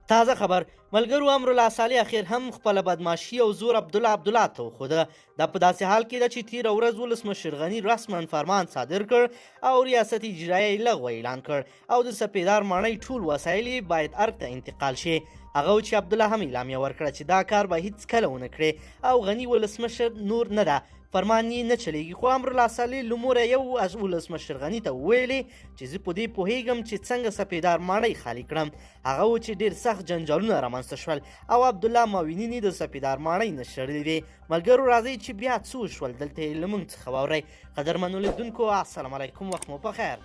تازه خبر، ملګرو امرالله صالح اخر هم خپله بدمعاشي او زور عبدالله عبدالله ته وښوده. دا په داسې حال کې ده چې تیره ورځ ولسمشر غني رسما فرمان صادر کړ او ریاست اجرایه یې لغوه اعلان کړ او د سپیدار ماڼۍ ټول وسایل یې باید ارګ ته انتقال شي. هغه و چې عبدالله هم اعلامیه ورکړه چې دا کار به هیڅ کله ونه کړي او غني ولسمشر نور نه ده، فرمان یې نه چلیږي. خو امرالله صالح لومړی یو ولسمشر غني ته وویلې چې زه په دې پوهیږم چې څنګه سپیدار ماڼۍ خالي کړم. هغه و چې ډیر سخت جنجالونه رامنځته شول او عبدالله معاونین یې د سپیدار ماڼۍ نه شړلي دي. ملګرو راځئ چې بیا څه وشول دلته یې له موږ څخه واورئ. قدرمنو لیدونکو السلام علیکم، وخت مو په خیر.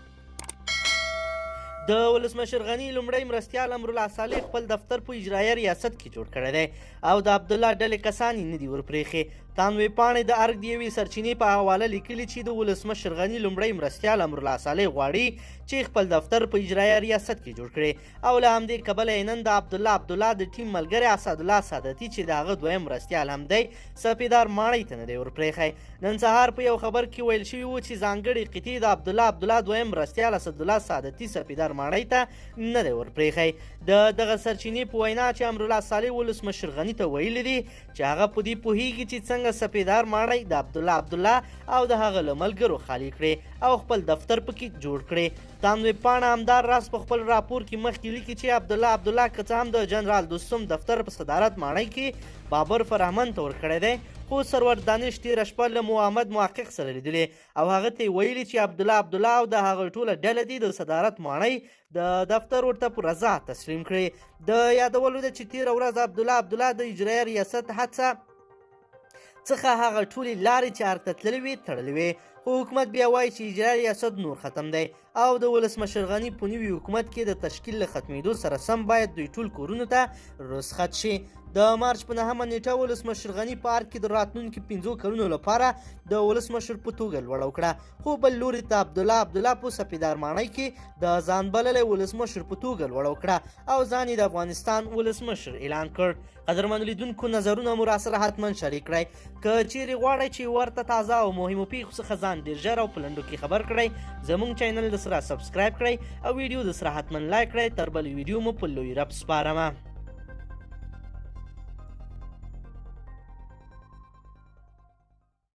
د ولسمشر غني لومړی مرستیال امرالله صالح خپل دفتر په اجرایه ریاست کې جوړ کړی دی او د عبدالله ډلې کسان یې نه دي ورپرېښي. تاند ویبپاڼې د ارګ د یوې سرچینې په حواله لیکلي چې د ولسمشر غني لومړی مرستیال امرالله صالح غواړي چې خپل دفتر په اجرایه ریاست کې جوړ کړي او له همدې کبله یې نن د عبدالله عبدالله د ټیم ملګری اسدالله سادتي چې د هغه دویم مرستیال هم دی سپیدار ماڼۍ ته نه دی ورپرېښی. نن سهار په یو خبر کې ویل شوي وو چې ځانګړې قطعې د عبدالله عبدالله دویم مرستیال اسدالله سادتي سپیدار ماڼۍ ته نه دی ورپرېښی. د دغه سرچینې په وینا چې امرالله صالح ولسمشر غني ته ویلي دي چې هغه په دې پوهیږي چې څنګه سپیدار ماڼۍ د عبدالله عبدالله او د هغه له ملګرو خالي کړي او خپل دفتر پکې جوړ کړي. تاند ویبپاڼه همدار راز په خپل راپور کې مخکې لیکي چې عبدالله عبدالله که څه هم د جنرال دوستم دفتر په صدارت ماڼۍ کې بابر فرهمند ته ورکړی دی، خو سرور دانش تېره شپه له محمد محقق سره لیدلي او هغه ته یې ویلي چې عبدالله عبدالله او د هغه ټوله ډله دې د صدارت ماڼۍ د دفتر ورته په رضا تسلیم کړي. د یادولو ده چې تېره ورځ عبدالله عبدالله د اجرایه ریاست هڅه څخه هغه ټولې لارې چې ارګ ته تللې وې تړلې وې، خو حکومت بیا وایي چې اجرایه ریاست نور ختم دی او د ولسمشر غني په نوي حکومت کې د تشکیل له ختمېدو سره سم باید دوی ټول کورونو ته رخصت شي. د مارچ په 9مه نیټه ولسمشر غني په ارګ کې د راتلونکي 5 کلونو لپاره د ولسمشر په توګه لوړه وکړه، خو بل لوري ته عبدالله عبدالله په سپیدار ماڼۍ کې د ځان بللی ولسمشر په توګه لوړه وکړه او ځان یې د افغانستان ولسمشر اعلان کړ. قدرمنو لیدونکو نظرونه مو راسره حتما شریک کړئ. که چیرې غواړئ چې ورته تازه او مهمو پیښو څخه ځان ډیر ژر او په لنډو کې خبر کړئ، زموږ چینل د سره subscribe کړئ او ویډیو د سره حتما لایک کړئ. تر بلې ویډیو مو په لوی رب سپارمه.